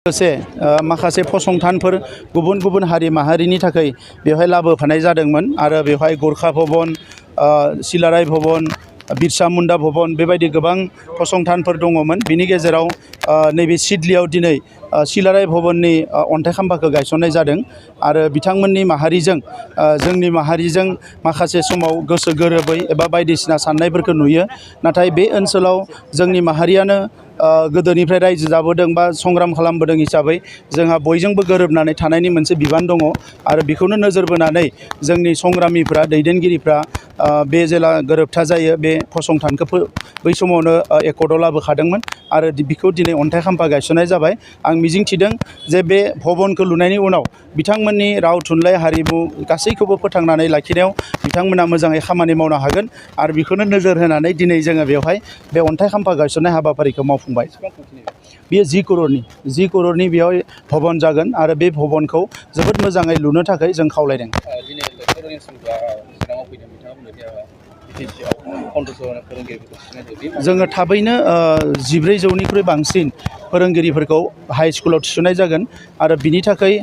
लोगोसे माखासे फसंथानफोर गुबुन गुबुन हारि माहारिनि थाखाय बेवहाय लाबोफानाय जादोंमोन आरो बेवहाय गुरखा भवन, सिलाराय भवन, बिरसा मुंडा भवन बेबायदि गोबां फसंथानफोर दङमोन। बिनि गेजेराव नैबे सिडलीयाव दिनै सिलाराय भवननि अन्थाइ खाम्फाखौ गायसननाय जादों आरो बिथांमोननि माहारिजों जोंनि माहारिजों माखासे समाव गोसो गोरोबै एबा बायदिसिना साननायफोरखौ नुयो। नाथाय बे ओनसोलाव जोंनि माहारियानो गोदोनिफ्राय रायजो जाबोदों बा संग्राम खालामबोदों हिसाबै जोंहा बयजोंबो गोरोबनानै थानायनि मोनसे बिबान दङ आरो बेखौनो नोजोर बोनानै जोंनि संग्रामिफ्रा दैदेनगिरिफ्रा बे जेला गोरोबथा जायो बे फसंथानखौ बै समावनो एकर्डआव लाबोखादोंमोन आरो बेखौ दिनै अन्थाइ खाम्फा गायसननाय जाबाय। आं मिजिंथिदों जे बे भवनखौ लुनायनि उनाव बिथांमोननि राव थुनलाइ हारिमु गासैखौबो फोथांनानै लाखिनायाव बिथांमोना मोजाङै खामानि मावनो हागोन आरो बेखौनो नोजोर होनानै दिनै जोङो बेवहाय बे अन्थाइ खाम्फा गायसननाय हाबाफारिखौ मावफुंबाय। बेयो 10 करोड़नि बेयाव भवन जागोन आरो बे भवनखौ जोबोद मोजाङै लुनो थाखाय जों खावलायदों। जोङो थाबैनो 1400निख्रुइ बांसिन फोरोंगिरिफोरखौ हाई स्कुलाव थिसननाय जागोन आरो बिनि थाखाय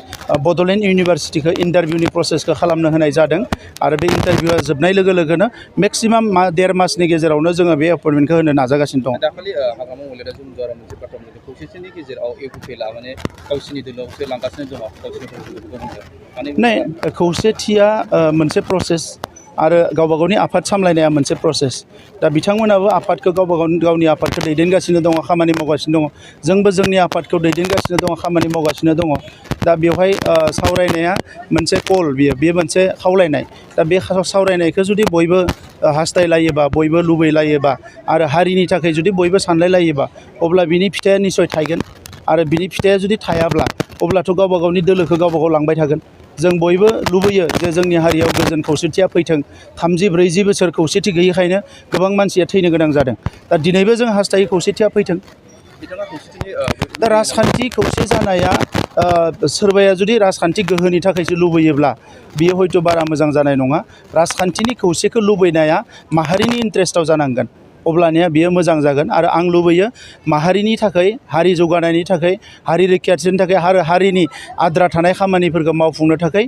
बड'लेण्ड इउनिभार्सिटिखौ इन्टारभिउनि प्रसेसखौ खालामनो होनाय जादों आरो बे इन्टारभिउआ जोबनाय लोगो लोगोनो मेक्सिमाम 1.5 मासनि गेजेरावनो जोङो बे एपइन्टमेन्टखौ होनो नाजागासिनो दं। दाखालि हाग्रामा मंगलबारआ जों द्वारा मोनसे बाथ्रा बुंदों खौसेथिनि गेजेराव इउपिपिएलआ माने गावसिनि दोलोआवसो लांगासिनो दङ गावसिनि खौसेथिया मोनसे प्रसेस आरो गावबा गावनि आफाद सामलायनाया मोनसे प्रसेस। दा बिथांमोनाबो आफादखौ गावनि आफादखौ दैदेनगासिनो दङ, खामानि मावगासिनो दङ। जोंबो जोंनि आफादखौ दैदेनगासिनो दङ, खामानि मावगासिनो दङ। दा बेवहाय सावरायनाया मोनसे कल, बेयो मोनसे खावलायनाय। दा बे सावरायनायखौ जुदि बयबो हास्थायलायोबा, बयबो लुबैलायोबा आरो हारिनि थाखाय जुदि बयबो सानलायलायोबा अब्ला बिनि फिथाइया निस्सय थायगोन आरो बिनि फिथाइया जुदि थायाब्ला अब्लाथ' गावबा गावनि दोलोखौ गावबा गाव लांबाय थागोन। जों बयबो लुबैयो जे जोंनि हारियाव गोजोन खौसेथिया फैथों। 30-40 बोसोर खौसेथि गैयैखायनो गोबां मानसिया थैनो गोनां जादों। दा दिनैबो जों हास्थायो खौसेथिया फैथों। दा राजखान्थि खौसे जानाया सोरबाया जुदि राजखान्थि गोहोनि थाखायसो लुबैयोब्ला बियो हयथ' बारा मोजां जानाय नङा। राजखान्थिनि खौसेखौ लुबैनाया माहारिनि इन्ट्रेस्टआव जानांगोन, अब्लानिया बियो मोजां जागोन। आरो आं लुबैयो माहारिनि थाखाय, हारि जौगानायनि थाखाय, हारि रैखाथिनि थाखाय आरो हारिनि आद्रा थानाय खामानिफोरखौ मावफुंनो थाखाय